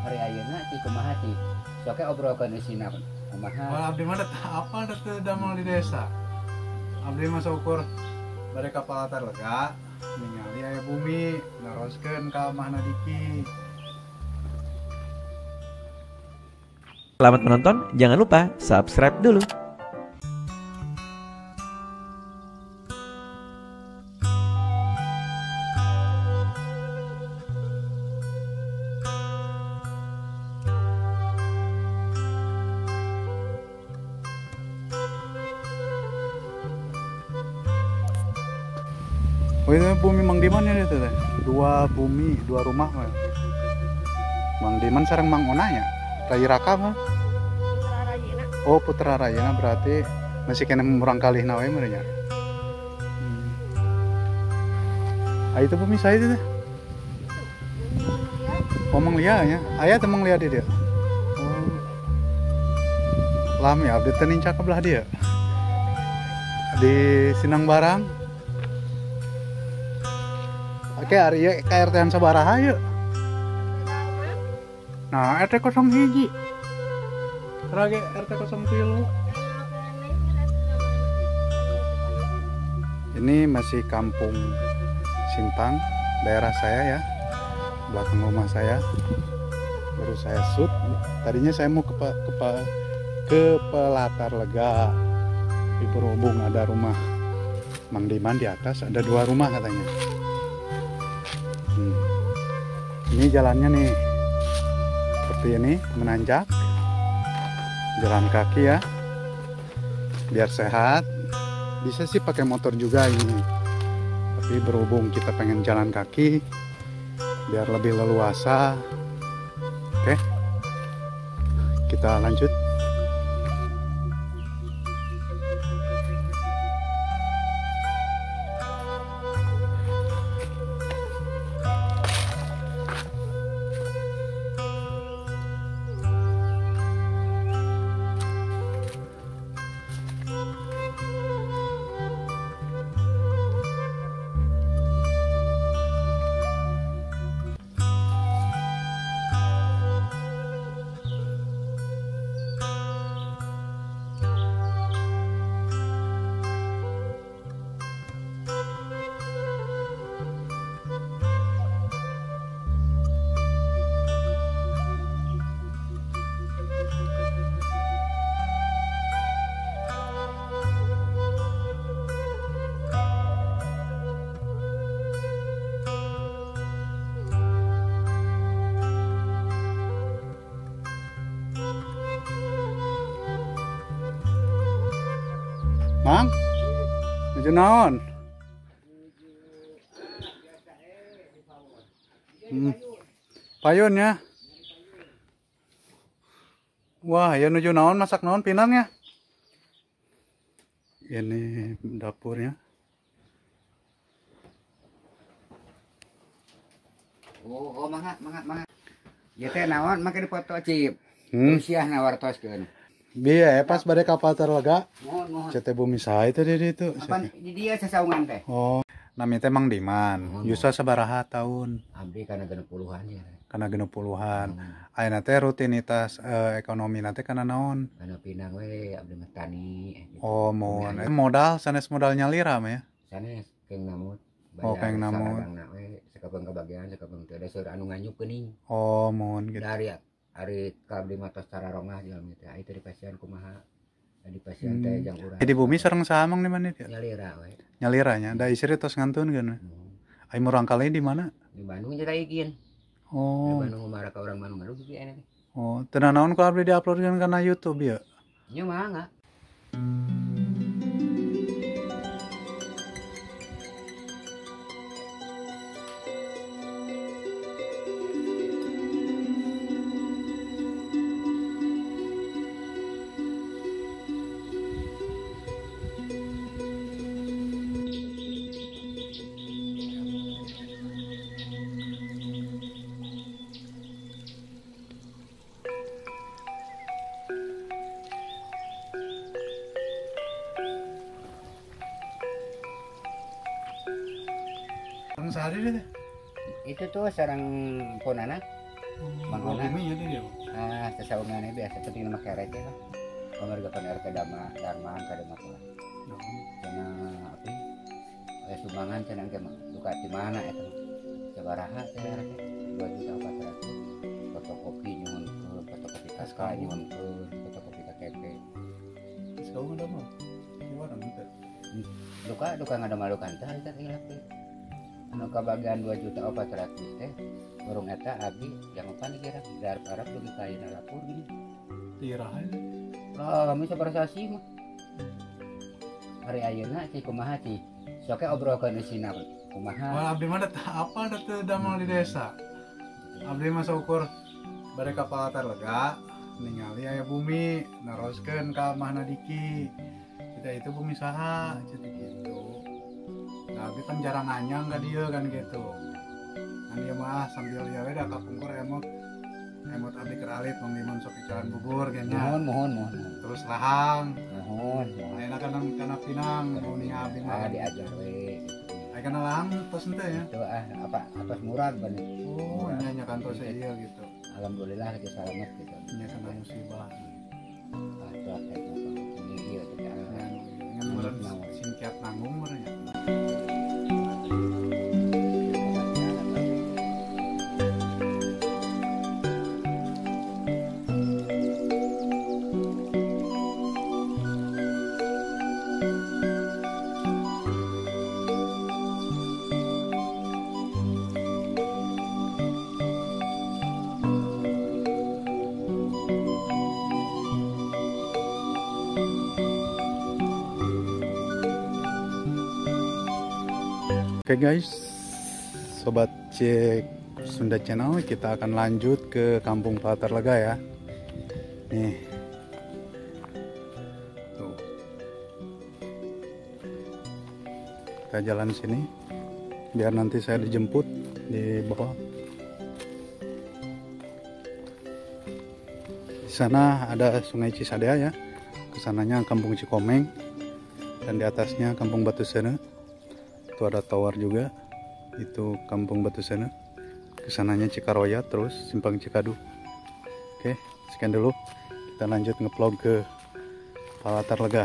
Hari ayeuna ti kumaha ti? Sok obrolkeun isina kumaha. Wah, abdi mah apa teu damel di desa. Abdi mah saukur bade ka Palatar Lega ningali aya bumi naroskeun ka Mahna Diki. Selamat menonton, jangan lupa subscribe dulu. Oh itu bumi Mang Diman ya itu teh. Dua bumi, dua rumah. Mang Diman sareng Mang Ona ya. Rai Raka mah. Putra Rayena. Oh, Putra Rayena berarti masih kena murang kalih nawe meureun nya. Ah itu bumi saya itu teh. Oh, Mang Lia nya. Aya teh Mang Lia di dia. Oh. Lami abdi teh nincak ke belah dia. Di Sinang Barang. Oke, ari ieu ka RT-an sabaraha yeuh? Nah, RT 01. Rage RT 03. Ini masih kampung Simpang, daerah saya ya. Belakang rumah saya. Baru saya shoot. Tadinya saya mau ke Pelatar Lega. Tapi berhubung ada rumah Mang Diman di atas, ada dua rumah katanya. Ini jalannya nih seperti ini, menanjak, jalan kaki ya, biar sehat. Bisa sih pakai motor juga ini, tapi berhubung kita pengen jalan kaki biar lebih leluasa. Oke, kita lanjut. Mang, nuju naon? Payun ya. Wah, ya nuju naon, masak naon pinang ya. Ini dapurnya. Oh, mangga, mangga, mangga. Ya teh naon, make dipoto cip. Usiah nawartoskeun. Biaya pas bade ka Palatar Lega. CT bumi saya teh di ditu. Apa di dieu sasaungan teh? Oh, nami teh Mang Diman. Yuswa sabaraha tahun? Abdi kana 60-an ya. Kana 60-an. Ayeuna teh rutinitas ekonomi teh kana naon? Kana pinang we abdi mah tani. Gitu. Oh, mun modal sanes modal nyalira mah ya? Sanes keung namut. Oh, keung namut. We sakabeung kabagian sakabeung teu ada seur anu nganyuk geuning. Oh, mun gitu. Dari ari ka abdi mah tos tararongah jalmi teh. Ai teh dipasihan kumaha? Di pasien teh jang urang. Di bumi sareng saha Mang di mana dia? Nyalira we. Nyalira nya, da istri tos ngantun geun. Ai murang kali di mana? Di Bandung jeung igin. Oh. Di Bandung mah ka urang Bandung Bandung kieu aya teh. Oh, teu naon ku abdi diuploadkeun kana YouTube ya? Nya mangga. Sareng sehari deh. Itu tuh sarang ponana. Mang Ona. Bumi ya dia. Ah, sesaungan biasa penting nama kerek ya. Pamarga pan RT Dharma Darmaan ka Dharma pula. Cenah api aya sumbangan cenah engke mah duka di mana eta mah. Sabaraha teh RT 2.400.000 fotokopi nyuhunkeun, fotokopi KK nyuhunkeun, fotokopi KTP. Sekarang ada mah. Gimana teh? Duka duka ngadamalukan teh harita teh hilap teh. Anu kabagian 2.400.000 teh burung eta abdi jangan lupa dikira darip-arap dugi ka ayeuna lapur gini. Tirahan. Lah, kami sabaraha sasi mah. Hari ayeuna cih kumaha cih. Sok obrolkeun eusina kumaha. Wah, abdi mah teu apa da teu damel di desa. Abdi mah saukur bade ka Palatar Lega ningali aya bumi naroskeun ka Mahna Diki. Kita itu bumi saha ceuk gitu. Nah, abdi kan jarang nganyang ka dieu kan gitu. Kan ieu mah sambil ieu we da kapungkur emot emot abdi keur alit Mang Diman sok icalan bubur kayaknya. Mohon mohon mohon. Terus rahang. Mohon mohon. Ayeuna kan kana pinang bumi abdi mah. Ah diajar we. Aya kana lahang tos henteu ya. Itu ah apa atos murag bener. Oh, nya nya kantos ieu gitu. Alhamdulillah kita selamat gitu. Nya kena musibah. Ah tuh teh ini ieu teh. Ngan meureun singkiat nanggung meureun nya. Oke guys, Sobat Cek Sunda Channel, kita akan lanjut ke Kampung Palatar Lega ya. Nih, tuh, kita jalan sini, biar nanti saya dijemput di bawah. Di sana ada Sungai Cisadea ya, kesananya Kampung Cikomeng, dan di atasnya Kampung Batu Sene. Itu ada tower juga, itu Kampung Batu Sene, kesananya Cikaroya, terus Simpang Cikadu. Oke, sekian dulu, kita lanjut ngevlog ke Palatar Lega.